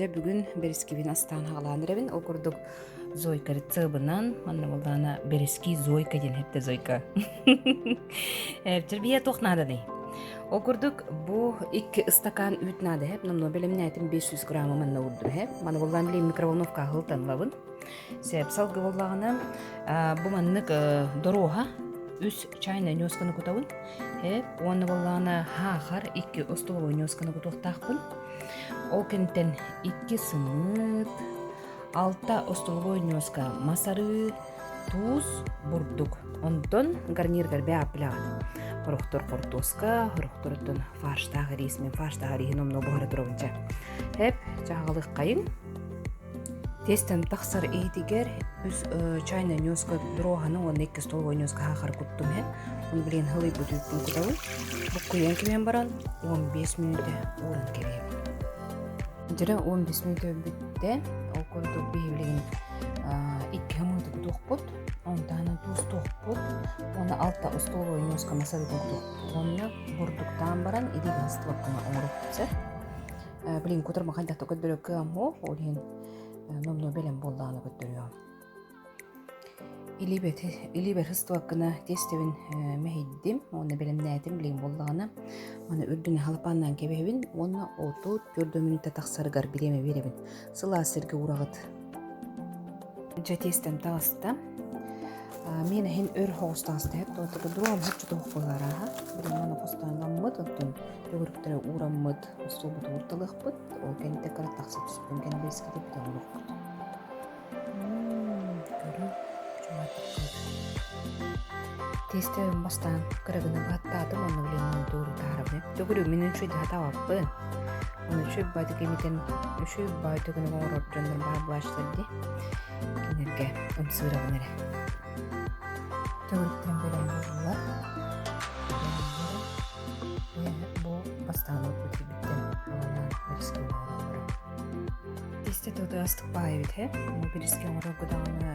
Дьэ бүгүн бэрискибин астаан хаҕалаан эрэбин. Ол курдук Зойка рецебынан, манна буоллаҕына бэрэски Зойка диэн эттэ Зойка. Эптэр бие туох нааданый? Ол курдук бу икки ыстакаан үүт наада эп, номнуо бэлэмнээтим 500 граммы манна уурдум эп. Маны буоллаан билигин микроволновка аһылтан ылабын. Сеп салгы буоллаҕына бу маннык доруоһа үс чайная ньуосканы кутабын. Эп уонна буоллаҕына хаахар икки остолобуой ньуосканы кутуохтаахпын. Ол кэнниттэн икки сымыыт, алта остолобуой ньуоска мас арыы, туус, бурдук. Онтон гарниргар бэйэ билэҕит. Хорохтор хортуоска, хорохторуттан фарштаах ириис, мин фарштаах ирииһин номнуо буһара турабын чэ. Эп, чаҕылыххайыҥ. Тестэн тахсар иһитигэр үс чайная ньуоска дроһаны уонна икки столовой ньуоска саахары куттум иһэн, ону билигин һылыйбыт үүппүн кутабын. Буккуйан кимэн баран 15 мүнүүтэ ууран кэбиһэбин. Дьэрэ 15 мүнүүтэ бүттэ. Ол курдук биһи билигин икки хымыыты кутуохпут, онтон туустуохпут уонна алта остоловой ньуоска масарытын кутуохпут уонна бурдуктаан баран илиигэ ыстыбаккына оҥоруохпут сөп. Блин, кутарма хайдах да көрдөрө кыаммыах, ол иһин номнуо бэлэм буоллаҕына көрдөрүөҕүм. Илиибэр сыстыбаккына тиэстэбин мэһийдим уонна бэлэмнээтим билигин буоллаҕына маны үрдүнэ халапааннаан кэбиһэбин уонна 34 мүнүүтэ тахсарыгар бириэмэ биэрэбин. Сылаас сиргэ уураҕыт. Дьэ тиэстэм таҕыста. Мин иһин өр соҕус таҕыста эт, туотугу дуруом һоччу туох буоларааһа. Билигин маны хостоон ламмыт, оттон төгүрүктэрэ уураммыт остуолбутун уурталыахпыт, ол кэнниттэн кыра тахса түспүтүн кэннэ бэскитэ бүтэн олоруохпут. Көрүҥ, Тиэстэбин бастаан кыра гына бааттаатым уонна билигин төгүрүк таһаарабын. Төгүрүк мин үчүгэй сатаабаппын. Ону үчүгэй баайдык имитэн үчүгэй баай төгүнүк оҥорор дьоннор баар буолааччылар дии. Кинилэргэ ымсыырабын эрэ. Төгүрүктэрин бэлэм буоллулар. Бу бастаан ылбыт киһибиттэн аҕалаан бэрэски оҥороллоро. Тиэстэ тута астык баай эбит һэ. Бу бэрэски оҥорорго даҕаны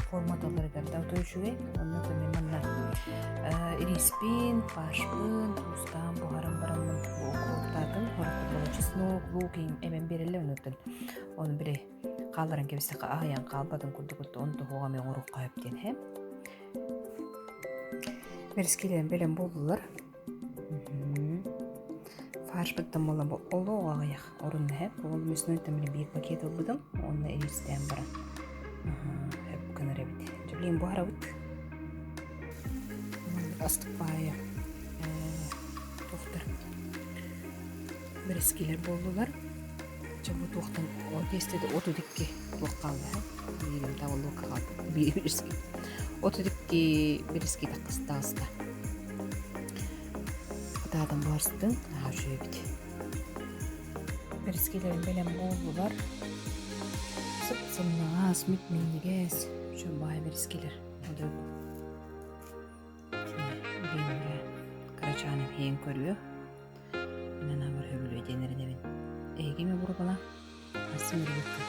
форматаларыгар да отой үчүгэй. Онно мен манна ириспин, фаршпын, туустаан буһаран бараммын укроптаатым. Хорохторго чеснок, лук эбэн биэрэллэр онуттан. Ону били хаалларан кэбистэххэ аһыйан хаалбатын курдук он тоһуоҕа эмиэ оҥоруохха сөп диэн һэ. Бэрэскилэрим бэлэм буоллулар. Фаршпыттан буолла бу олох аҕыйах орун эһэ. Ол мяснойтан били биир пакет ылбытым. Уонна иристээн баран. Хөп гынар эбит. Дьэ билигин буһарабыт. Астык баайы туохтар бэрэскилэр буоллулар. Чэ бу туохтан тиэстэтэ 32 туох хаалла биирим табыллыбакка хаалбыт биир бириски 32 бириски таххыста Кытаатан буһарстын наһаа үчүгэй эбит. Бэрискилэрим бэлэм буоллулар. Сып-сымнаҕас, мип-минньигэс, үчүгэй баай бэрискилэр. Билиҥҥэ кырачааным иһин көрүө. Мин анаабар сөбүлүө диэн эрэнэбин. Эһиги эмиэ буруйбалаах. Асы үөрүөххэ.